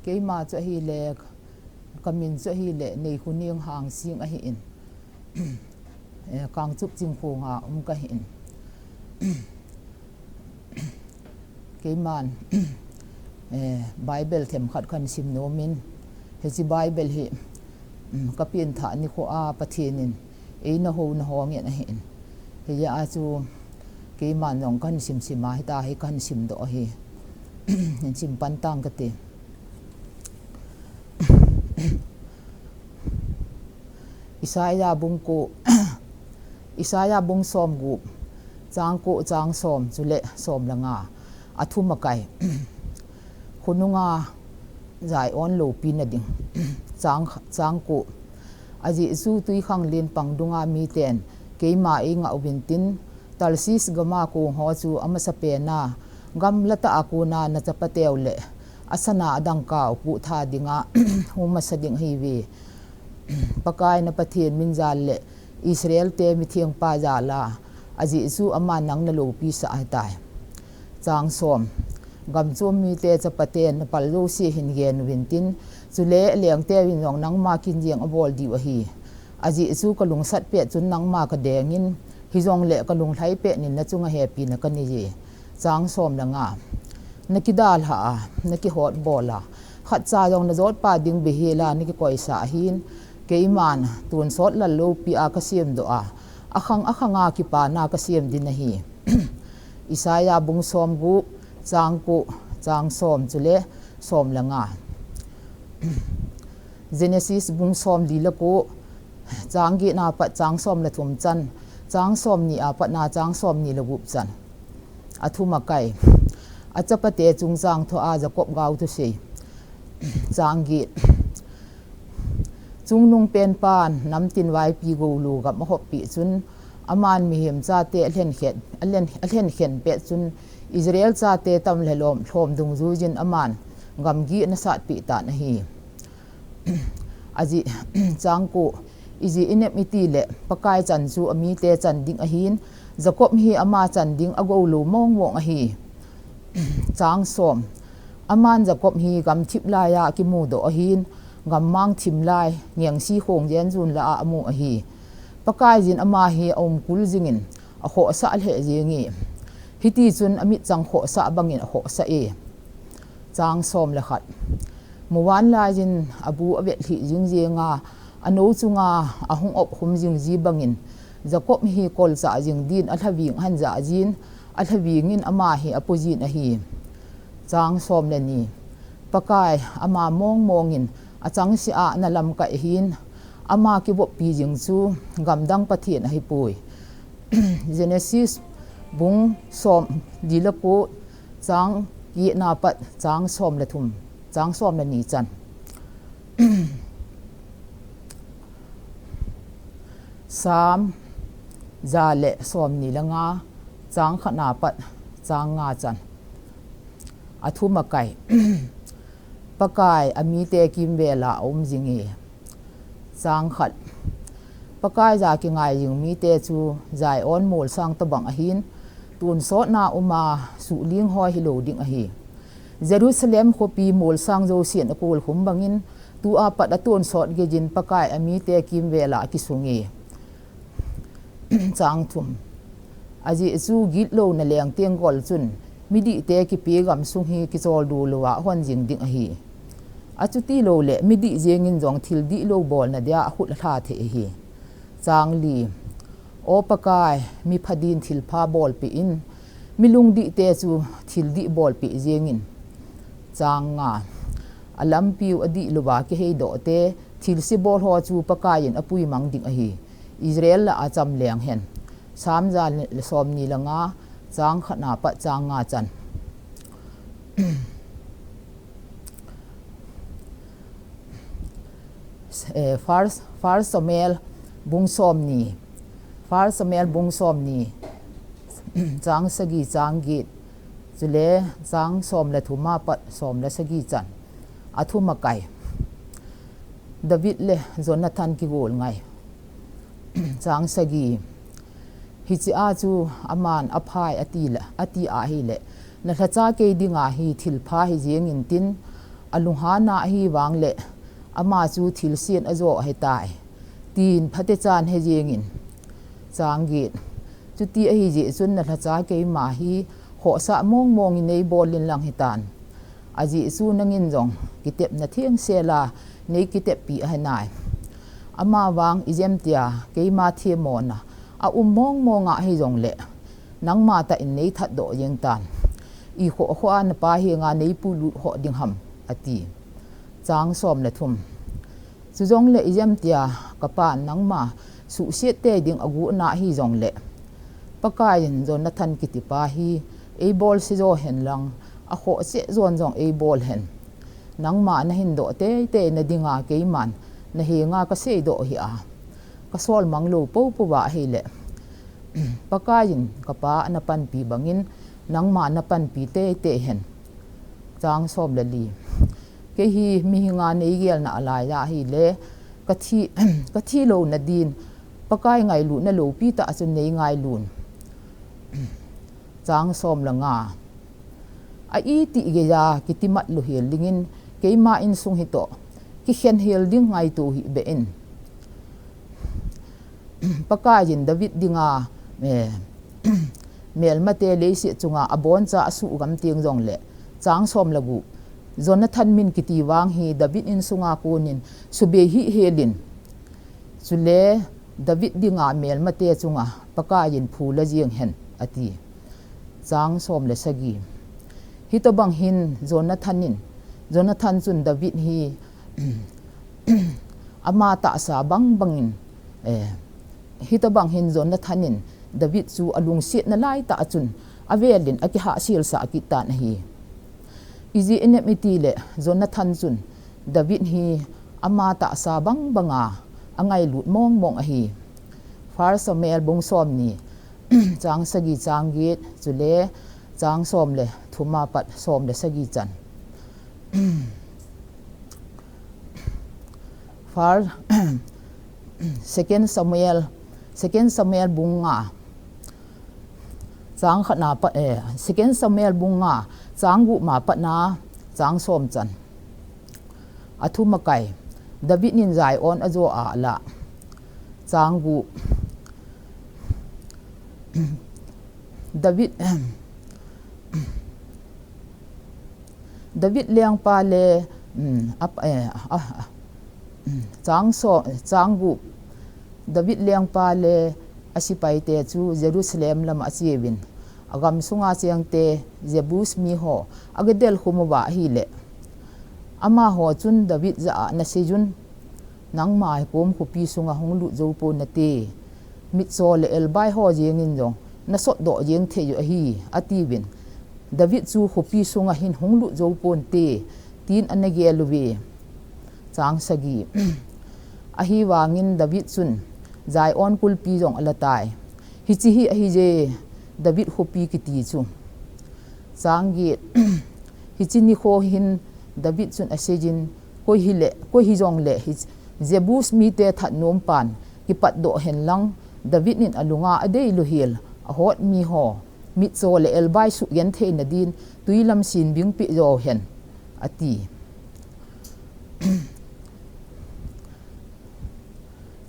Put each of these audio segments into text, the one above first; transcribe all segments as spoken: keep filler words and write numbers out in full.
Keima chu ahile, kamin chu ahile, Neihuneng Hangsing ahin. Eh, Kangchup Chingkhong a um kahin. Keiman, eh, Bible themkhat kahin sim nomin, hiche Bible hi, um, kapenthah nikho a Pathen in eina houna ho ngen ahin. Hijeh a chu keiman jong kahin simsim a, hitia hi kahin simdoh ahi. Hin sim pan tang kate. Isaiah bung ko, Isaiah bung somgup, chang ko, chang som chule som le nga. Athum akai. Khonunga Zion loupina ding. Chang, chang ko. Ajeh chu twikhanglen pang dunga miten keima eingah uvin tin, Tarshish gama kong ho chu amasapena, gamlatah a kona nachapateu le asana adangkau puhtha dinga hung masa ding ahiuve. Pakai na Pathen min jal le Israel te mithengpa jal a, ajeh chu aman nang naloupisah ahitai. Chang som. Gamchom mite chapaten napal jouse hin gen uvin tin, chule lengteuvin jong nangma kin jeng abol diu ahi. Ajeh chu kalungsat pet chun nangma kadengin, hijongle kalunglhai pet in nachunga hepina kaneiye. Chang som le nga. Nakidalhah a, nakihotbol a, khatcha jong najotpa ding beihela nakikoisah ahin, keiman tonsot lal loupia kasemdoh a, akhang akhanga kipana kasem ding ahi. Isaiah bung somgup, chang ko, chang som chule som le nga. Genesis bung somli le ko, chang get na pat chang som le thum chan, chang somni a pat na chang somni le gup chan. Athum akai. Achapate chungchang thoa Jacob gaothusei. Chang get. Chungnungpenpan namtin vaipi goulu gam ahoppeh chun, aman mihem chate alhenkhen, alhen, alhenkhen pet chun, Israel chate tam le lom, lhom dungjuijin aman gamgi anasatpeh tan ahi. Ajeh, chang ko, ijeh inem itile, Pakai chan chu amite chan ding ahin, Jacob hi ama chan ding agoulou mongmong ahi. Chang som. Aman Jacob hi gamthip laiya akimudoh ahin, gammang thim lai, ngengsi khong jenjun lah a amu ahi. Pakaiyin ama hi aumkul jingin, akhohsah lheh jenge. Hitichun amitchang khohsah bangin akhohsah e. Chang som le khat. Muvanlaiyin abu avetlhih jing jenga, anou chunga ahung opkhum jingji bangin, Jacob hi kolchah jing din alhaving ahin jah jin, alhavingin ama hi apujin ahi. Chang som le ni. Pakai ama mongmongin achangseh a analamkai ahin, ama kivoppi jing chu gamdang Pathen ahipoi. Genesis bung somli le ko, chang get na pat chang som le thum, chang som le ni chan. Sam ja le somni le nga, chang khat na pat chang nga chan. Athum akai. Pakai amite kimvela aum jinge. Chang khat. Pakaiya kingai jing mite chu Zion molsang tobang ahin, tonsotna uma suhling hoi hilou ding ahi. Jerusalem khopi molsang jousen akolkhum bangin, tua pat atonsot geiyin Pakai amite kimvela akisunge. Chang thum. Ajeh chu gitlouna leng tenggol chun, midihte kipe gamsung hi kicholdo louva ahon jing ding ahi. Achutiloule midih jengin jong thil dihlou bolna dia akhut alha thei ahi. Chang li. O Pakai, mipha din thilpha bolpeh in, milungdihte chu thil dih bolpeh jengin. Chang nga. Alampiu adihlouva kiheidohte, thilse bol ho chu Pakaiyin apuimang ding ahi. Israel lah a cham leng hen. Sam ja le somni le nga, chang khat na pat chang nga chan. Eh, First, First Samuel bung somni. First Samuel bung somni. Chang sagi, chang get. Chule chang som le thum a pat som le sagi chan. Athum akai. David le Jonathan kigol ngai. Chang sagi. Hichea chu aman aphai atile, ati ahile, nalhacha kei dinga hi thilpha hijengin tin, alunghana ahi vang le, ama chu thilsen ajo ahitai, tin phatechan he jengin. Chang get. Chuti ahi jeh chun nalhacha keima hi khohsah mong mong in neibol in lang hitan. Ajeh chu nangin jong kitepna thengsel a neikiteppi ahinai. Ama vang ijemtia keima themmona aum mong mong a hijongle, nangma tah in neithat doh jeng tan. Ikhoh khoh a napa henga neipulut khoh ding ham, ati. Chang som le thum. Chujongle ijemtia kapan nangma suhset tei ding aguhna hijongle, Pakaiyin Jonathan kitipa hi eibolse jo hen lang, akhoh cheh jon jong eibol hen. Nangma nahin doh tei tei nadinga keiman nahenga kasei doh hia, kasol mang lou popo va ahile, Pakaiyin kapa ana panpi bangin nangma napanpi tei tei hen. Chang som le li. Kei hi mihinga neigelna alai ahile, kathi, kathi louna din, Pakai ngailutna loupi tah chun neingailun. Chang som le nga. A itih geiya kitimat louhel dingin keima insung hitoh kikhen hel ding ngaito hih beh in. Pakaiyin David dinga, eh, melmate leiset chunga aboncha asuhgam teng jongle, chang som le gup, Jonathan min kiti vang hi David insunga konin subei hih helin, chule David dinga melmate chunga Pakaiyin phula jeng hen, ati. Chang som le sagi. Hitobang hin Jonathan in, Jonathan chun David hi ama tahsa bang bangin, eh, hitobang hin Jonathan in David chu alungsetna laitah chun avelin akihahselsah kit tan ahi. Ijeh inem itile Jonathan chun David hi ama tahsa bang banga angailut mong mong ahi. First Samuel bung somni, chang sagi, chang get, chule chang som le thum apat som le sagi chan. First, Second Samuel, Second Samuel bung nga, chang khatna pat, eh, Second Samuel bung nga, chang gup ma patna chang som chan. Athumakai, David in Zion ajo a alah. Chang gup. David, David lengpa le, um, ap-, eh, ah, ah, um, chang so-, chang gup. David lengpa le asipaite chu Jerusalem lama acheuvin, agam sunga chengte Jebus miho agadelkhum uva ahile, amaho chun David jah a, naseijun, nangma hi kom khopi sunga hunglut jou pon nate, mitcho le elbai ho jengin jong nasotdoh jeng thei u ahi, atiuvin, David chu khopi sunga hin hunglut jou ponte, tin anagel uve. Chang sagi. Ahivangin David chun Zion kulpi jong alatai. Hiche hi ahije, David khopi kiti chu. Chang get. Hiche nikho hin David chun aseijin, koi hile, koi hijongle hi Jebus mite that nom pan kipatdoh hen lang, David in alunga adei louhel ahot miho, mitcho le elbai sugentheina din twi lam sin bingpeh jo hen, ati.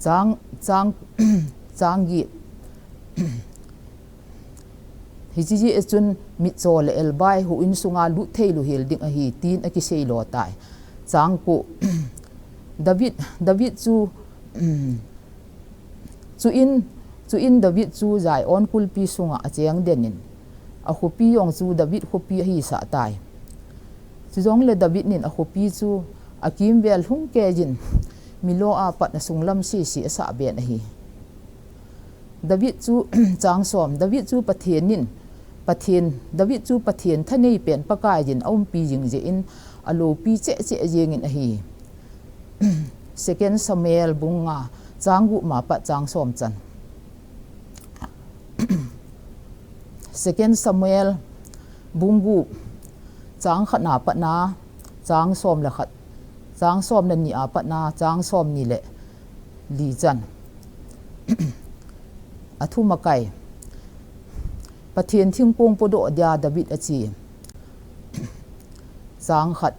Chang, chang, chang get. Hiche jeh chun mitcho le elbai huin sunga lut thei louhel ding ahi, tin akiseilo tai. Chang ko. David, David chu, um, chuin, chuin David chu Zion kulpi sunga acheng denin, akhopi jong chu David khopi ahisah tai. Chujongle David in akhopi chu akimvel lhungkeijin, Millo a pat asunglam sese asah ben ahi. David chu, chang som, David chu Pathen in, Pathen, David chu Pathen thanei pen Pakaiyin aumpi jing jeh in, aloupi cheh cheh jengin ahi. Second Samuel bung nga, chang gup ma pat chang som chan. Second Samuel bung gup, chang khatna patna chang som le khat, chang som le ni a patna chang somni le li chan. Athumakai. Pathen thingkong podoh dia David ache. Chang khat.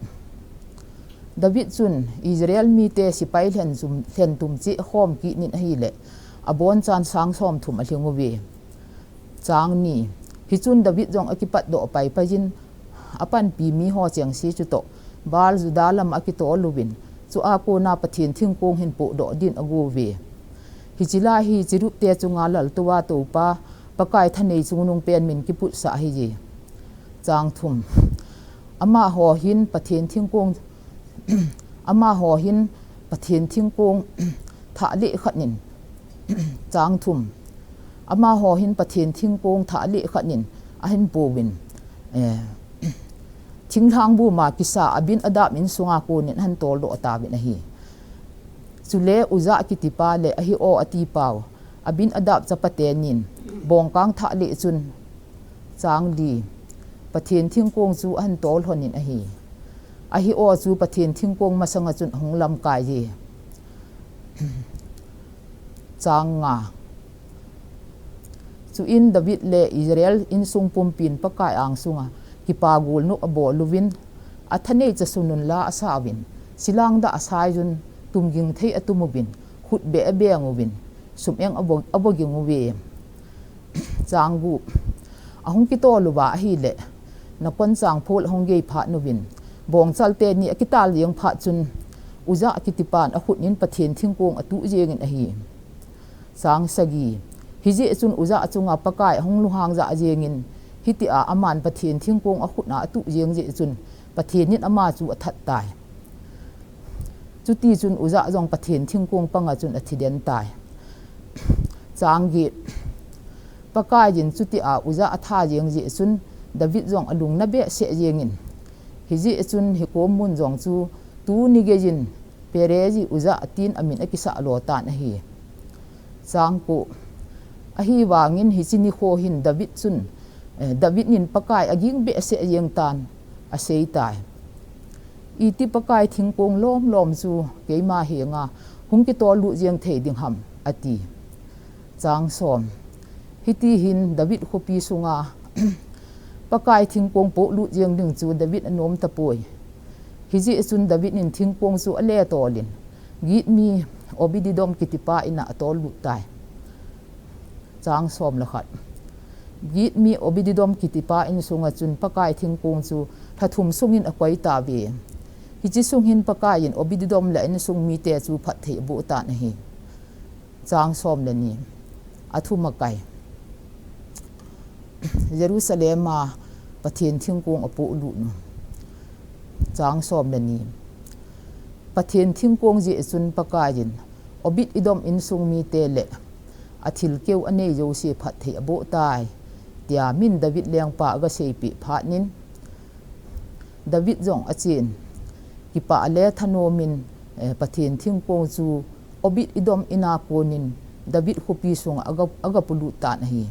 David chun Israel mite sipai lhen chum, lhen tum cheh khom kit nin ahile, abonchan sang somthum alhing uve. Chang ni. Hichun David jong akipatdoh paipai jin, apanpi mi ho chengse chutoh, Baal Judah lam akitol uvin, chua kona Pathen thingkong hin pohdoh din ago uve. Hiche lai hi Cherub te chunga laltouva toupa, Pakai thanei chungnung pen min kiputsah ahiye. Chang thum. Amaho hin Pathen thingkong, amaho hin Pathen thingkong thah leh khat nin. Chang thum. Amaho hin Pathen thingkong thah leh khat nin ahin pouvin, eh, thinglhang buma kisa Abinadab insunga konin ahin toldoh tauvin ahi. Chule Uzzah kitipa le ahi o atipau Abinadab chapate nin bongkang thah leh chun, chang li, Pathen thingkong chu ahin tol lhonin ahi. Ahi o chu Pathen thingkong masanga chun ahung lamkai e. Chang nga. Chuin David le Israel insung pumpin Pakai angsunga kipa golnop abol uvin, athanei chasunun la asauvin, silang dah asai jun, tumging thei atum uvin, khutbeh abeng uvin, sum-eng avo, avoging uve. Chang gup. Ahung kitol uva ahile, nakon changphol ahung gei phat uvin, bongchal teni akital jeng phat chun, Uzzah kitipan akhut nin Pathen thingkong atuh jengin ahi. Chang sagi. Hijeh chun Uzzah chunga Pakai ahung lunghang jah jengin, hitia aman Pathen thingkong akhut a atuh jeng jeh chun, Pathen in ama chu athat tai. Chutichun Uzzah jong Pathen thingkong panga chun athi den tai. Chang get. Pakai in chutia Uzzah atha jeng jeh chun David jong alung na behseh jengin, hijeh chun hikom mun jong chu tuni geiyin Perez-i-Uzzah tin amin akisah lo tan ahi. Chang ko. Ahivangin hiche nikho hin David chun, eh, David in Pakai aging behseh jeng tan asei tai. Iti Pakai thingkong lomlom chu keima henga hung kitol lut jeng thei ding ham, ati. Chang som. Hiti hin David khopi sunga Pakai thingkong polut jeng ding chu David anom tapoi. Hijeh chun David in thingkong chu aletol in, Git mi Obed-edom kitipa ina atol lut tai. Chang som le khat. Git mi Obed-edom kitipa insunga chun Pakai thingkong chu lha thum sungin akoi tauve. Hiche sung hin Pakai in Obed-edom le insung mite chu phatthei aboh tan ahi. Chang som le ni. Athum akai. Jerusalem a Pathen thingkong apolut nu. Chang som le ni. Pathen thingkong jeh chun Pakai in Obed-edom insung mite le athilkeu anei jouse phatthei aboh tai, tia min David lengpa aga seipeh phat nin, David jong achen, kipah le thanom in, eh, Pathen thingkong chu Obed-edom ina konin David khopi sunga aga, aga polut tan ahi.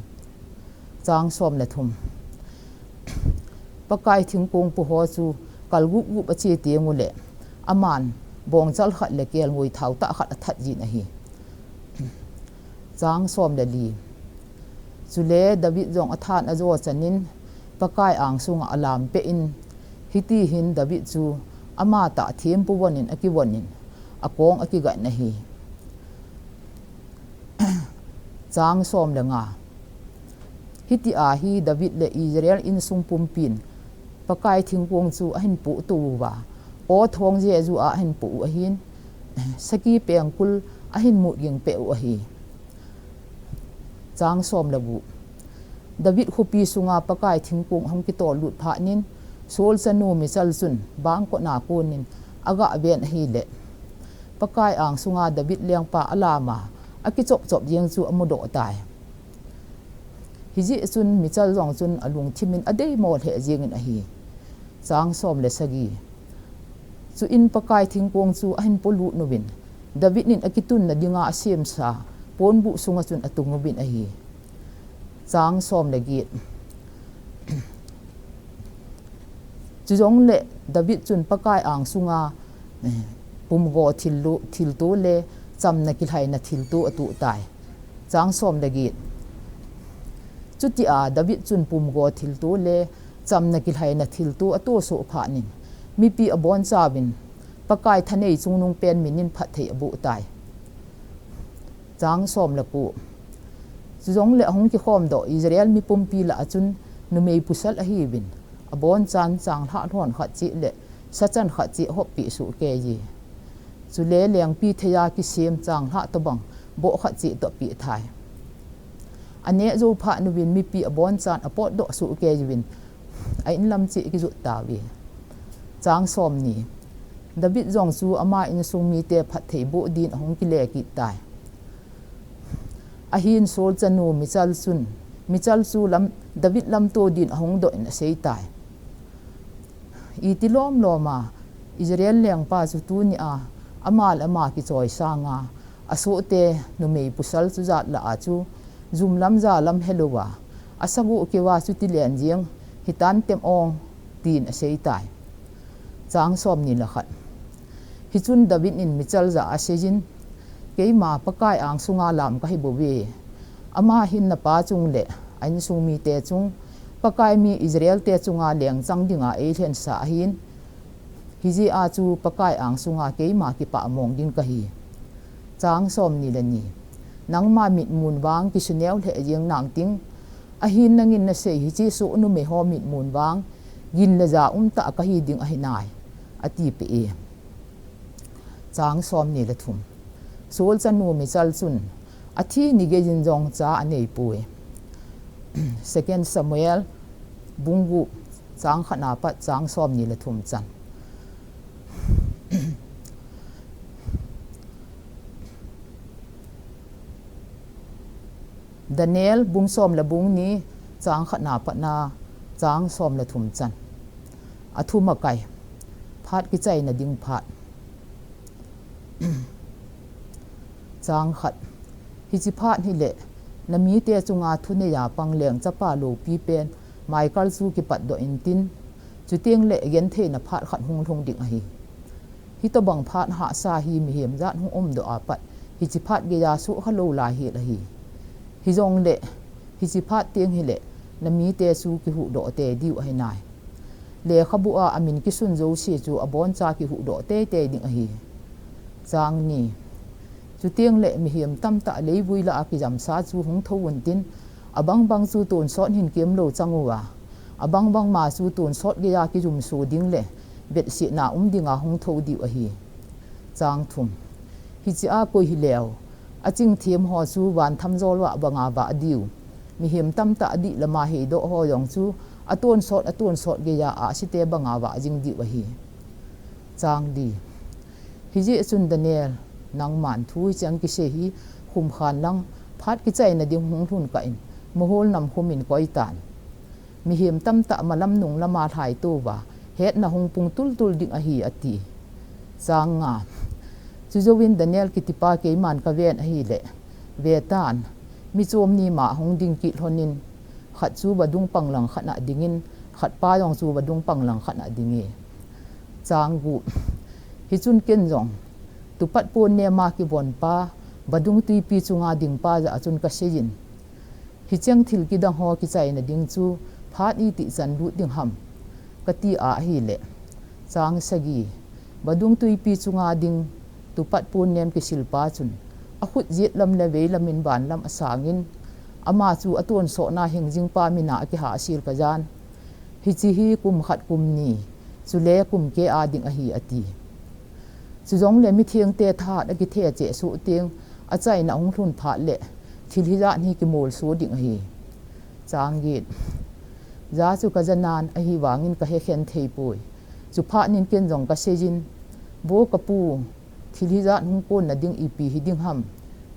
Chang som le thum. Pakai thingkong po ho chu kal gup gup ache teng ule, aman bongchal khat le kelngoi thao tah khat athat jin ahi. Chang som le li. Chule David jong athan ajo chanin Pakai angsunga alam peh in, hiti hin David chu ama tah thempu von in akivon in, akong akigan ahi. Chang som le nga. Hitia hi David le Israel insung pumpin Pakai thingkong chu ahin pohtou uva, O thong jeju a ahin poh u ahin, saki pengkul ahin mutging peh u ahi. Chang som le gup. David khopi sunga Pakai thingkong ahung kitol lut phat nin, Saul chanu Michal chun bangkot a konin aga ven ahile, Pakai angsunga David lengpa alama akichop chop jeng chu amudoh tai. Hijeh chun Michal jong chun alungthim in adeimo lheh jengin ahi. Chang som le sagi. Chuin Pakai thingkong chu ahin polut nuvin, David in akitunna dinga asemsa ponbuh sunga chun atung uvin ahi. Chang som le get. Chujongle David chun Pakai angsunga, eh, pumgo thilto, thilto le chamna kilhaina thilto atoh tai. Chang som le get. Chutia David chun pumgo thilto le chamna kilhaina thilto atoh soh phat nin, mipi abonchauvin Pakai thanei chungnung pen min in phatthei aboh tai. Chang som le ko. Chujongle ahung kikhomdoh Israel mipumpi lah a chun numei pasal ahiuvin, abonchan changlhah lhon khat cheh le sachan khat cheh ahop peh soh kei e. Chule lengpithei a kisem changlhah tobang boh khat cheh toh apeh tai. Aneh jou phat uvin mipi abonchan apotdoh soh kei uvin, a inlam cheh akijot tauve. Chang som ni. David jong chu ama insung mite phatthei boh din ahung kile kit tai. Ahin Saul chanu Michal chun, Michal chu lam, David lamto din ahung doh in asei tai. Iti lomlom a Israel lengpa chu tuni a ama le ama kichoi sanga asohte numei pasal chu jat lah a chu jum lam ja lam helouva, asagoh keuva chu tilen jeng hitan tem ong, tin asei tai. Chang som ni le khat. Hichun David in Michal jah a aseijin, keima Pakai angsunga lam kahi bouve. Ama hin napa chung le a insung mite chung, Pakai mi Israel te chunga lengchang dinga eilhensah ahin, hijeh a chu Pakai angsunga keima kipah mong ding kahi. Chang som ni le ni. Nangma mitmun vang kisuneu lheh jeng nangting, ahin nangin nasei hiche soh numei ho mitmun vang gin le ja umtah kahi ding ahinai, atipeh e. Chang som ni le thum. Saul chanu Michal chun athi ni geiyin jong cha aneipoi. Second Samuel bung gup, chang khat na pat chang som ni le thum chan. Daniel bung som le bung ni, chang khat na pat na chang som le thum chan. Athum akai. Phat kichaina ding phat. Chang khat. Hiche phat hile, namite chunga thunei a pang leng chapa loupi pen Michael chu kipatdoh intin, chuteng le gentheina phat khat hung lhung ding ahi. Hitobang phat hahsa hi mihem jat hung umdoh a pat hiche phat geiya soh khalou lai hel ahi. Hijongle, hiche phat teng hile, namite chu kihuhdoh tei diu ahinai. Lekhabu a amin kisun jouse chu aboncha kihuhdoh teitei ding ahi. Chang ni. Chuteng le mihem tamtah leivui lah a kijamsa chu hung thou untin, abang bang chu tonsot hin kemlou chang uva, abang bang ma chu tonsot geiya kijumso ding le vetsetna um dinga hung thou diu ahi. Chang thum. Hiche a koi hileu, achingthem ho chu van thamjol vah banga vah diu. Mihem tamtah adih lama heidoh ho jong chu atonsot, atonsot geiya ahsite banga vah jing diu ahi. Chang li. Hijeh chun Daniel, nangman thu hicheng kisei hi khum khan lang, phat kichaina ding hung lhun kah in, mohol nam khum in koi tan. Mihem tamtah malam nung lama lhaitouva, hetna hung pung tultul ding ahi, ati. Chang nga. Chujouvin Daniel kitipa keiman kaven ahile, vetan, mi chom ni ma hung ding kit lhonin, khat chu vadung panglang khat na dingin, khat pa jong chu vadung panglang khat na dinge. Chang gup. Hichun ken jong, tupat pon nema kivon pa, vadung twipi chunga ding pa jah a chun kaseijin, hicheng thil kidang ho kichaina ding chu phat itih chan lut ding ham, kati a ahile. Chang sagi. Vadung twipi chunga ding tupat pon nem kisil pa chun, akhut jet lam le vei lamin van lam asangin, ama chu atonsotna hingjing pa mina akihahsel kajan. Hiche hi kum khat kum ni, chule kum keh a ding ahi, ati. Chujongle mithengte thahat akithe cheh soh teng, achaina hung lhun phat le, thil hijat hi kimolso ding ahi. Chang get. Ja chu kajanan ahivangin kahekhen theipoi. Chuphat nin ken jong kaseijin, vo kapu, thil hijat hung konna ding ipi hiding ham,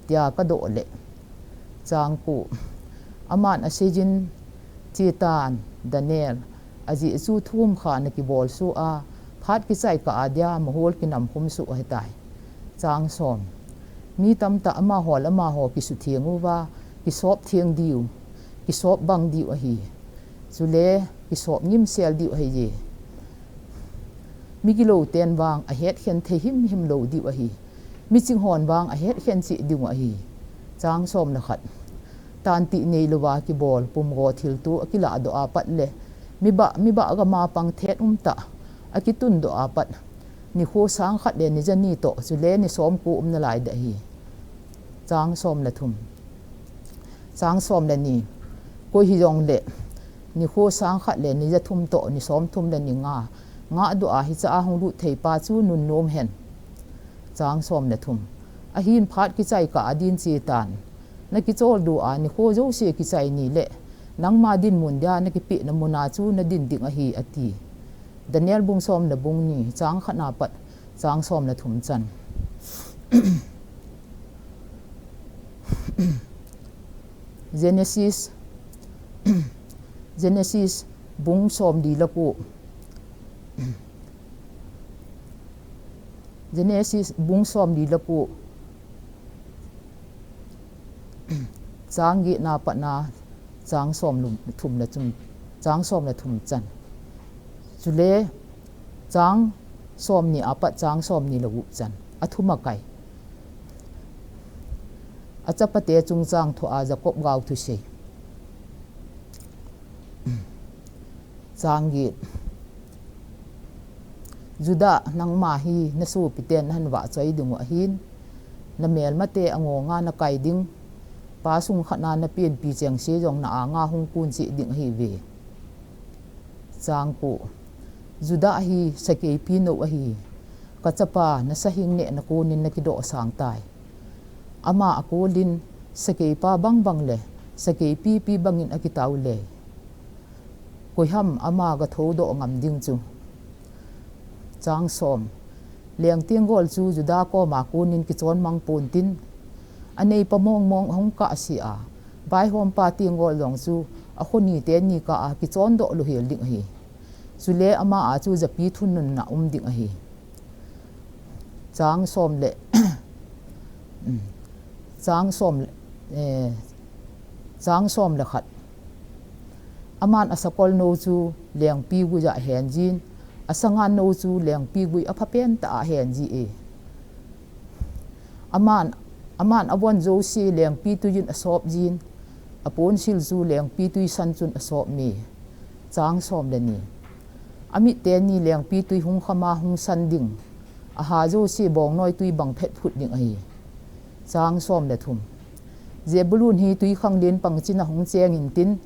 tia kadoh le. Chang ko. Aman aseijin, chetan, Daniel, ajeh chu thu um kha nakibol soh a, phat kichai kah a dia mohol kinam khum soh ahitai. Chang som. Mi tamtah amaho le amaho kisutheng uva, kisop theng diu, kisop bang diu ahi. Chule kisop ngimsel diu ahiye. Migilou ten vang ahetkhen thei himhim lou diu ahi. Miching hon vang ahetkhen cheh diu ahi. Chang som le khat. Tantih neilouva kibol pumgo thilto akiladoh a pat le, mibah, mibah gama pang thet umtah akitundoh a pat, nikho sang khat le ni ja ni toh, chule ni som ko um nalai ding ahi. Chang som le thum. Chang som le ni. Koi hijongle, nikho sang khat le ni ja thum toh, ni som thum le ni nga ngah doh a hiche a hung lut thei pa chu nunnom hen. Chang som le thum. Ahin phat kichai kah a din che tan. Na kichol doh a nikho jouse kichai ni le, nangma dinmun dia na kipehna mun a chu na din ding ahi, ati. Daniel bung som le bung ni, chang khat na pat chang som le thum chan. Genesis, Genesis bung som li le ko. Genesis bung som li le ko. Chang get na pat na chang som le thum le chun, chang som le thum chan. Chule chang som ni a pat chang som ni le gup chan. A thum a kai. A chapate chungchang thu a Jacob gao thusei. Chang get. Judah, nangma hi na sopiten na han vahchoi ding u ahin, na melmate angong a na kai ding, pa sung khat na na penpi chengse jong na anga hung kun cheh ding ahi ve. Chang ko. Judah hi sakeipi nou ahi. Ka chapa, na sahing neh na konin na kidoh sang tai. Ama a kolin sakeipa bang bang le sakeipi pi bangin a kitao le. Koiham ama ga thoudoh ngam ding chu. Chang som. Leng tenggol chu Judah koma konin kichon mang pontin, a neipa mong mong hung kah si a, vaihompa tenggol jong chu a khoni teni kah a kichon doh lou hel ding ahi. Chule ama a chu japi thununna um ding ahi. Chang som le, chang som le, eh, chang som le khat. Aman a sakol nou chu lengpi gui a hen jin, a sangan nou chu lengpi gui a phapen tah a hen ji e. Aman, aman a von jouse lengpi tuijin a sop jin, a ponsil chu lengpi tui san chun a sop me. Chang som le ni. A mit teni lengpi tui hung kham a hung san ding, a ha jouse bongnoi tui bang phet phut ding ahi. Chang som le thum. Zebulun hi tuikhanglen pang chin a hung cheng intin,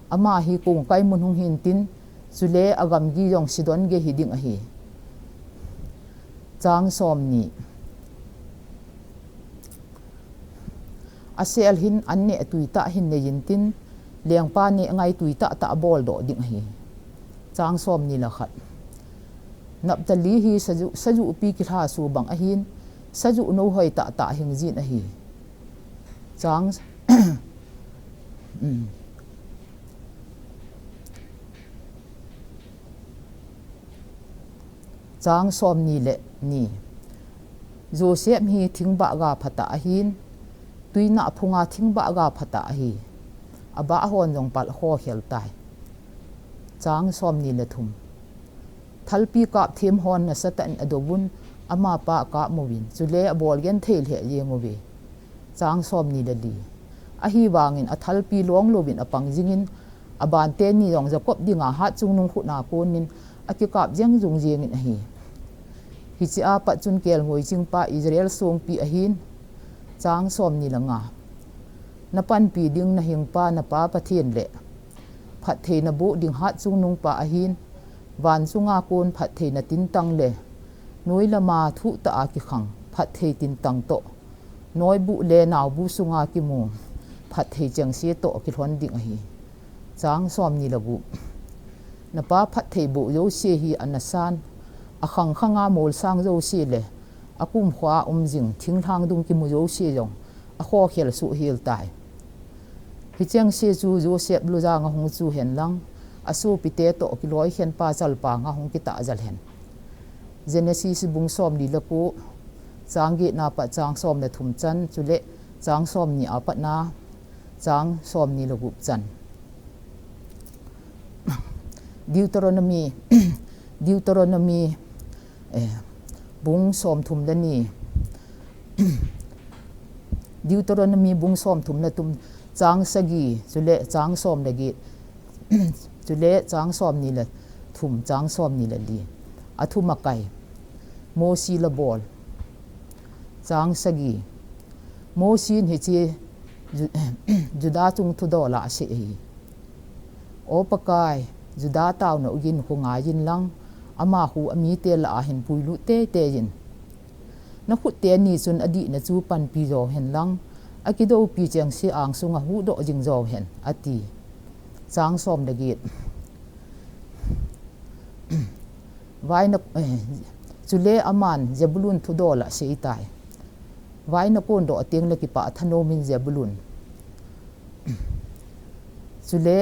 ama hi kongkai mun hung hintin, chule a gamgi jong Sidon gei hi ding ahi. Chang som ni. A sel hin an neh tui tah hin nei intin, lengpa neh ngai tui tah tah a bol doh ding ahi. Chang som ni le khat. Naphtali hi sajuh, sajuhpi kilhasu bang ahin, sajuh nou hoi tah tah hing jin ahi. Chang, um. Chang som ni le ni. Joseph hi thingbah ga phatah ahin, tuina phunga thingbah ga phatah ahi. A bah hon jong pal khokhel tai. Chang som ni le thum. Thalpi kap them hon nasatah in a douvun, ama pa a kap muvin, chule a bol genthei lheh jeng uve. Chang som ni le li. Ahivangin a thalpi long louvin a pang jingin, a ban teni jong Jacob dinga hatchungnung khut na konin a kikap jeng jung jengin ahi. Hiche a pat chun kelngoi chingpa Israel songpi ahin. Chang som ni le nga. Na panpi ding na hingpa na Pa Pathen le phatthei na boh ding hatchungnung pa ahin, van chunga kon phatthei na tintang le noi lama thuh tah a kikhang phatthei tintang toh, noibu le naubu sunga kimu phatthei chengse toh kilhon ding ahi. Chang som ni le gup. Na pa phatthei boh jouse hi a nasan, a khang khanga molsang jouse le a kumkhoa um jing thinglhang dung kimu jouse jong a khokhel suh hel tai. Hichengse chu Joseph lujang a hung chu hen lang, a sopite toh kiloi khen pa chalpang a hung kitah jal hen. Genesis bung som li le ko, chang get na pat chang som le thum chan, chule chang som ni a pat na chang som ni le gup chan. Deuteronomy, Deuteronomy, eh, bung som thum le ni. Deuteronomy bung som thum le thum, chang sagi, chule chang som le get, chule chang som ni le thum, chang som ni le li. A thum a kai. Mosi la bol. Chang sagi. Mosi in hiche Ju-, Juda chung thudol a asei ahi. O Pakai, Juda taona ugin khu ngai in lang, ama khu amite lah a hin puilut teitei in. Na khut teni chun adihna chu panpi jo hen lang, akidoupi cheng se angsunga huhdoh jing jo hen, ati. Chang som le get. Vaina, eh, chule aman Zebulun thudol a asei tai. Vaina kondoh teng le kipah thanom in Zebulun. Chule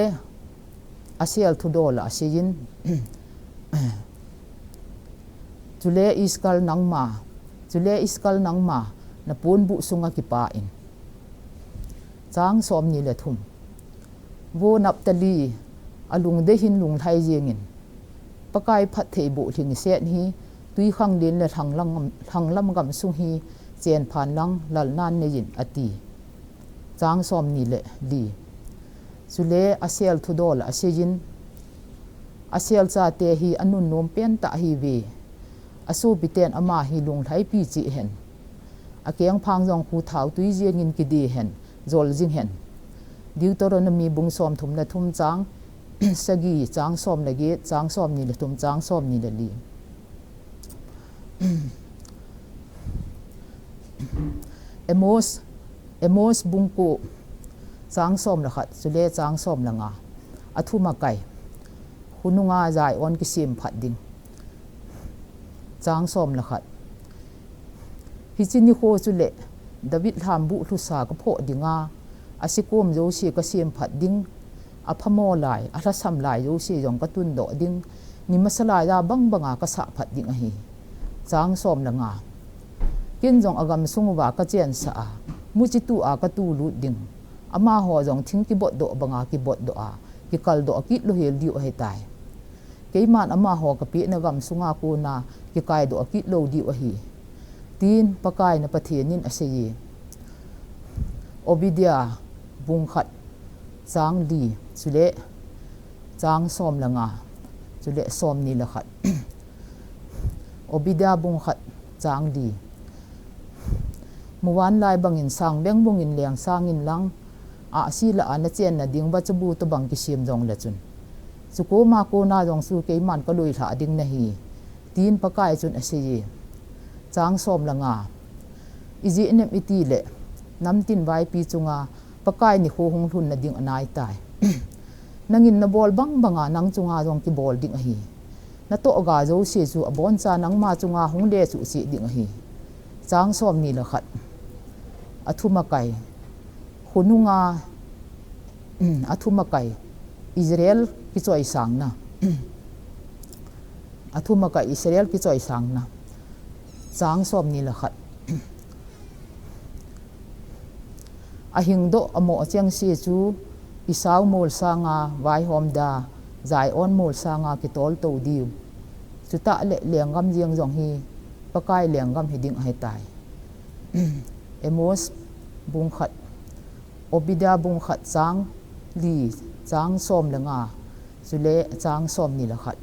Asher thudol a asei in. Chule Issachar nangma, chule Issachar nangma, na ponbuh sunga kipah in. Chang som ni le thum. Vo Naphtali, alungdei hin lunglhai jeng in. Pakai phattheiboh lhingset hi, twikhanglen le lhanglam, lhanglam gamsung hi, chenphan lang, lalnan nei in, ati. Chang som ni le li. Chule Asher thudol a asei in, Asher chate hi anunnom pen tah ahiuve. Asopiten ama hi lunglhaipi cheh hen. Akengphang jong khu thaotui jeng in kide hen, jol jing hen. Deuteronomy bung som thum le thum chang sagi, chang som le get, chang som ni le thum, chang som ni le li. Amos, Amos bung ko, chang som le khat, chule chang som le nga. Athum akai. Khonunga Zion kisem phat ding. Chang som le khat. Hiche nikho chule David lhambuh lhusa kaphoh dinga, asekom jouse kasem phat ding, aphamo lai, alhasam lai jouse jong katundoh ding, ni masa laiya bang banga kasah phat ding ahi. Chang som le nga. Ken jong agamsung uva kachensah a, muchi tua katulut ding. Amaho jong thing kibotdoh banga kibotdoh a, kikaldoh kit louhel diu ahitai. Keiman amaho kapehna gamsunga kona kikaidoh kit lou diu ahi. Tin Pakai na Pathen in aseiye. Obadiah bung khat chang li, chule chang som le nga, chule som ni le khat. Obadiah bung khat chang li. Muvanlai bangin sang beng bungin leng sangin lang, ahsi lah a nachenna ding vachabu tobang kisem jongle chun, chukoma kona jong chu keiman kaloilhah ding nahi, tin Pakai chun aseiye. Chang som le nga. Ijeh inem itile, namtin vaipi chunga Pakai nikho hung lhunna ding anaitai. Nangin nabol bang banga nang chunga jong kibol ding ahi. Natoh ga jouse chu aboncha nangma chunga hung lechuh cheh ding ahi. Chang som ni le khat. Athum akai. Khonunga, athum akai. Israel kichoisangna. Athum akai Israel kichoisangna. Chang som ni le khat. Ahingdoh amoh achengse chu Esau mol sanga vaihom da, Zion mol sanga kitol tou diu. Chutah le lenggam jeng jong hi Pakai lenggam hiding ahitai. Amos bung khat, Obadiah bung khat chang li, chang som le nga, chule chang som ni le khat.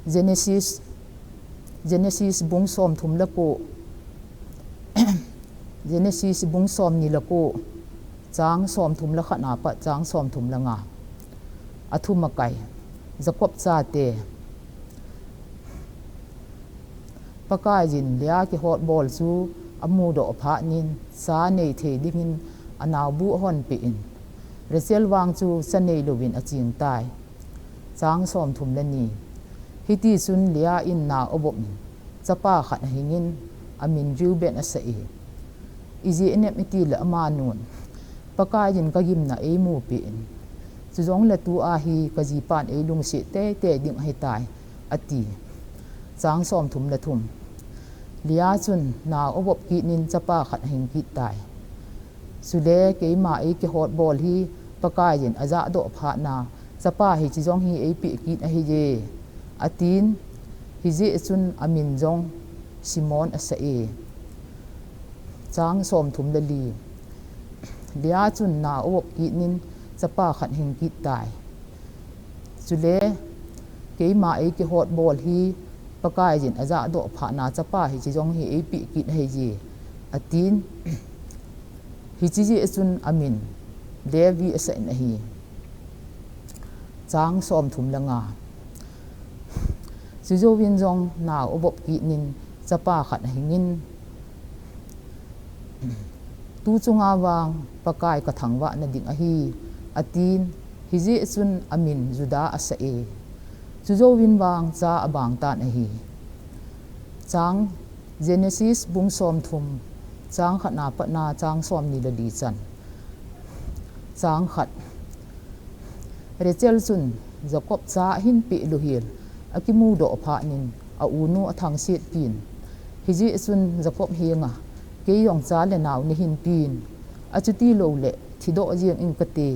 Genesis, Genesis bung som thum le ko, Genesis bung som ni le ko, chang som thum le khat na pat chang som thum le nga. Athum akai, Jacob chate. Pakaiyin Leah kihotbol chu amudoh phat in, cha neithei dingin anaobu ahonpeh in, Rachel vang chu cha neilouvin achingtai. Chang som thum le ni. Hitichun Leah in nao avop in, chapa khat ahingin, amin Reuben asah e. Ijeh inem itile amanun, Pakaiyin kagimna eimupeh in, chujongle tua hi kajipan eilungset teitei ding ahitai, ati. Chang som thum le thum. Leah chun nao avop kit in chapa khat ahing kit tai. Chule keima eikihotbol hi Pakaiyin ajahdoh phat na, chapa hiche jong hi eipeh kit ahiye, atin, hijeh chun amin jong Simeon asah e. Chang som thum le li. Leah chun nao avop kit in chapa khat hing kit tai. Chule keima eikihotbol hi Pakaiyin ajahdoh phatna chapa hiche jong hi eipeh kit ahije, atin. Hiche jeh chun amin Levi asah in ahi. Chang somthum le nga. Chujouvin jong nao avop kit in chapa khat ahingin, tu chunga vang Pakai kathangvahna ding ahi, atin. Hijeh chun amin Judah asah e. Chujouvin vang cha abang tan ahi. Chang Genesis bung somthum, chang khatna patna chang somni le li chan. Chang khat. Rachel chun Jacob cha ahin peh louhel akimudoh phat in aunu athangset pin. Hijeh chun Jacob henga, keijong cha le nao neihin pin, achuti louleh thidoh jeng ing kate,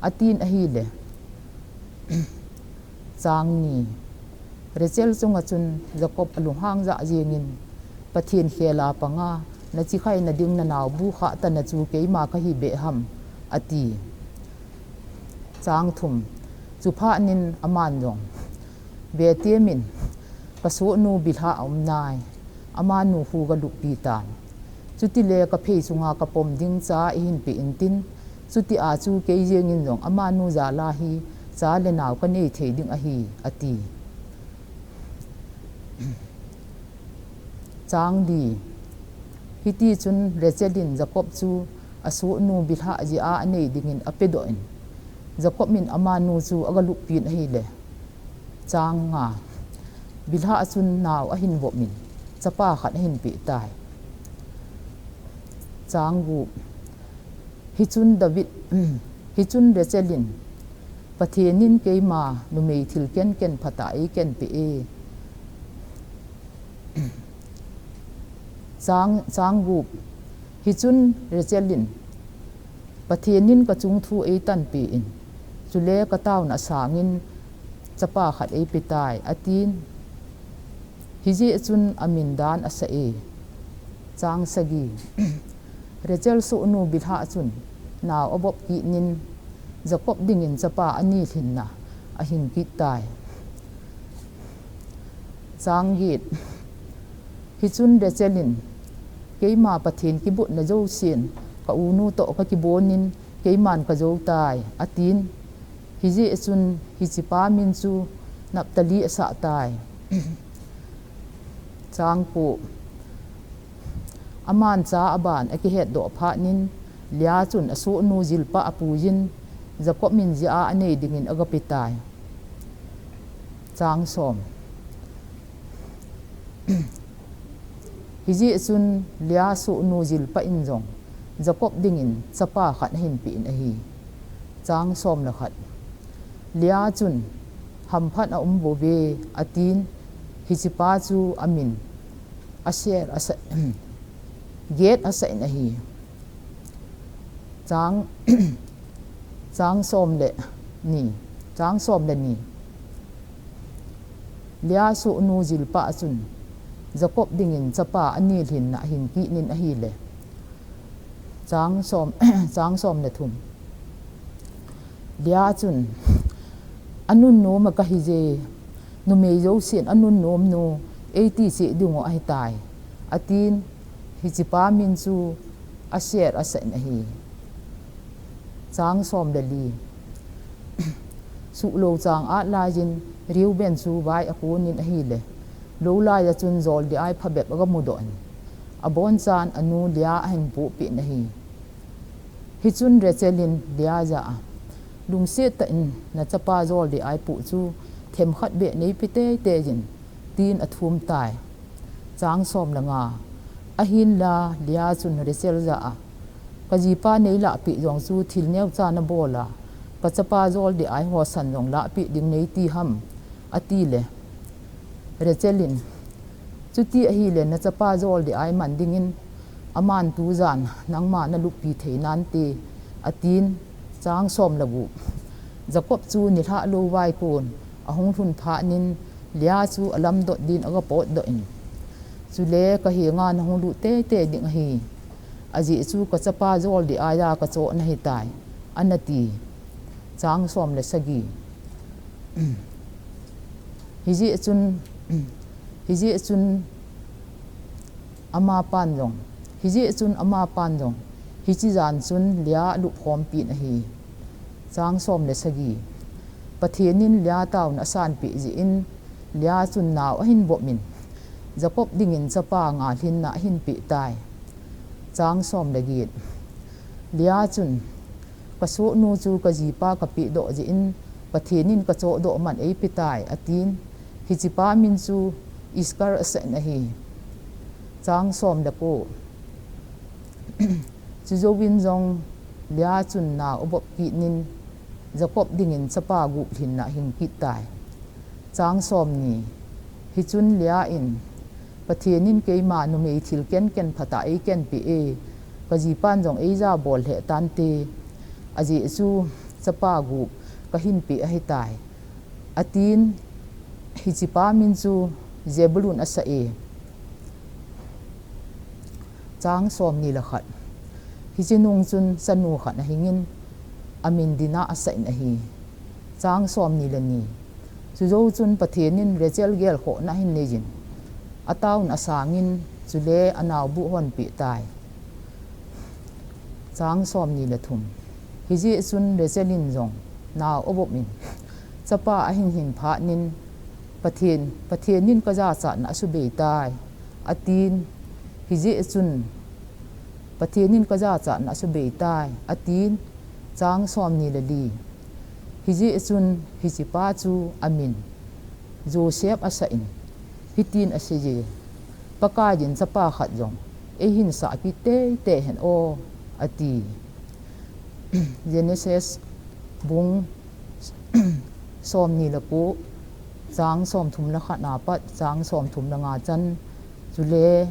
atin ahile. Chang ni. Rachel chunga chun Jacob alunghang jah jengin, Pathen khela panga, nachikhaina ding nanao bu khah tana chu keima kahi beh ham, ati. Chang thum. Chuphat in aman jong, Vetem in, kasohnu Bilhah aum nai, amanu khu galuppi tan. Chutile kaphei chunga kapom ding cha eihin peh intin, chutia chu kei jengin jong amanu jal a hi cha le nao kanei thei ding ahi, ati. Chang li. Hitichun Rachel in Jacob chu asohnu Bilhah jeh a anei dingin apedoh in, Jacob in amanu chu agaluppi in ahile. Chang nga. Bilhah chun nao ahin vop in, chapa khat ahin peh tai. Chang gup. Hichun David, hichun Rachel in, Pathen in keima numei thil kenken phatah a eikenpeh e. Chang, chang gup. Hichun Rachel in, Pathen in kachung thu eitanpeh in, chule kataona sangin chapa khat eipetai, atin. Hijeh chun amin Dan asah e. Chang sagi. Rachel sohnu Bilhah chun nao avop kit in, Jacob dingin chapa ani lhinna ahing kit tai. Chang get. Hichun Rachel in, keima Pathen kibotna jousen kaunu toh kakibon in, keiman kajou tai, atin. Hijeh chun hichepa min chu Naphtali asah tai. Chang ko. Aman cha aban akihetdoh phat in, Leah chun asohnu Zilpah apuiyin, Jacob min jeh a anei dingin agapetai. Chang som. Hijeh chun Leah sohnu Zilpah in jong Jacob dingin chapa khat ahin peh in ahi. Chang som le khat. Leah chun, hamphat aum bouve, atin, hichepa chu amin Asher asah, Gad asah in ahi. Chang, chang som le ni, chang som le ni. Leah sohnu Zilpah chun Jacob dingin chapa ani lhinna ahing kit in ahile. Chang som, chang som le thum. Leah chun, anunnom a kahi je, numei jousen anunnom nu eiti cheh diu ahitai, atin, hichepa min chu Asher asah in ahi. Chang som le li. Suhlou chang at laiyin Reuben chu vai akon in ahile, lou laiya chun joldih a phabep agamudoh in, abonchan anu Leah ahin pohpeh in ahi. Hichun Rachel in Leah jah a, lungset tah in nachapa joldih a poh chu themkhat beh neipe teitei in, tin athum tai. Chang som le nga. Ahinla Leah chun Rachel jah a, kajipa neilahpeh jong chu thil neocha nabol a, kachapa joldih a hosan jong lahpeh ding neiti ham, atile. Rachel in, chuti ahile nachapa joldih a man dingin, aman tujan nangma naluppi thei nante, atin. Chang som le gup. Jacob chu nilhah lou vaikon ahung lhun phat in, Leah chu alamdot din agapotdoh in, chule kahenga nahung lut teitei ding ahi. Ajeh chu kachapa joldih a kachoh nahitai, anati. Chang som le sagi. Hijeh chun, hijeh chun amapan jong, hijeh chun amapan jong, hiche jan chun Leah alupkhom pin ahi. Chang som le sagi. Pathen in Leah taona asanpeh jeh in, Leah chun nao ahin bop in, Jacob dingin chapa ngal hinna ahin peh tai. Chang som le get. Leah chun, Kasohnu chu kajipa kapehdoh jeh in, Pathen in kachohdoh man eipe tai, atin. Hichepa min chu Iskar asah in ahi. Chang som le ko. Chujouvin jong Leah chun nao abop kit in, Jacob dingin chapa gup lhinna ahing kit tai. Chang somni. Hichun Leah in, Pathen in keima numei thil kenken phatah eikenpeh e, kajipan jong eija bol lheh tante, ajeh chu chapa gup kahin peh ahitai, atin. Hichepa min chu Zebulun asah e. Chang somni le khat. Hiche nung chun chanu khat ahingin, amin Dinah asah in ahi. Chang somni le ni. Chujou chun Pathen in Rachel gelkhohna ahin neiyin, ataona asangin, chule anaobu ahonpeh tai. Chang somni le thum. Hijeh chun Rachel in jong nao abop in, chapa ahin hin phat in, Pathen, Pathen in kajachatna asubei tai, atin. Hijeh chun, Pathen in kajachatna asubei tai, atin. Chang somni le li. Hijeh chun hichepa chu amin Joseph asah in, hitin aseiye, Pakaiyin chapa khat jong eihin sah kit teitei hen o, ati. Genesis bung somni le ko, chang somthum le khat na pat chang somthum le nga chan, chule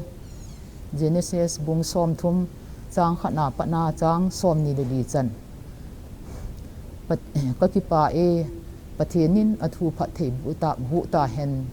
Genesis bung somthum, chang khat na pat na chang somni le li chan. Pat-, kakipah e, Pathen in athu phattheiboh ta, boh tahen,